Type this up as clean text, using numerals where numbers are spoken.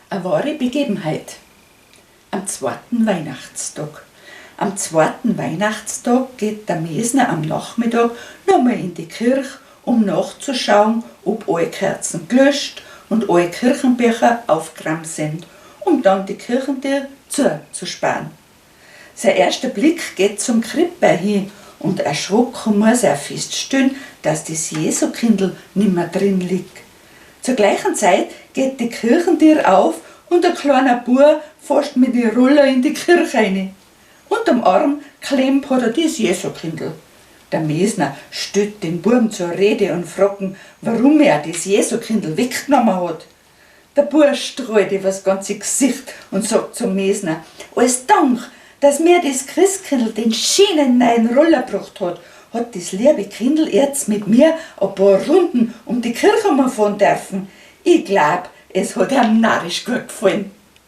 A wahre Begebenheit. Am zweiten Weihnachtstag. Am zweiten Weihnachtstag geht der Mesner am Nachmittag nochmal in die Kirche, um nachzuschauen, ob alle Kerzen gelöscht und alle Kirchenbücher aufgeräumt sind, um dann die Kirchentür zuzusparen. Sein erster Blick geht zum Krippe hin und erschrocken muss er feststellen, dass das Jesukindl nimmer drin liegt. Zur gleichen Zeit geht die Kirchentür auf und ein kleiner Bub fasst mit die Roller in die Kirche rein. Unterm Arm klemmt hat er das Jesukindl. Der Mesner stellt den Buam zur Rede und fragt ihn, warum er das Jesukindl weggenommen hat. Der Bub strahlt übers ganze Gesicht und sagt zum Mesner, als Dank, dass mir das Christkindl den schönen neuen Roller gebracht hat, hat das liebe Kindl jetzt mit mir ein paar Runden um die Kirche fahren dürfen. Ich glaub, es hat ihm narrisch gut gefallen.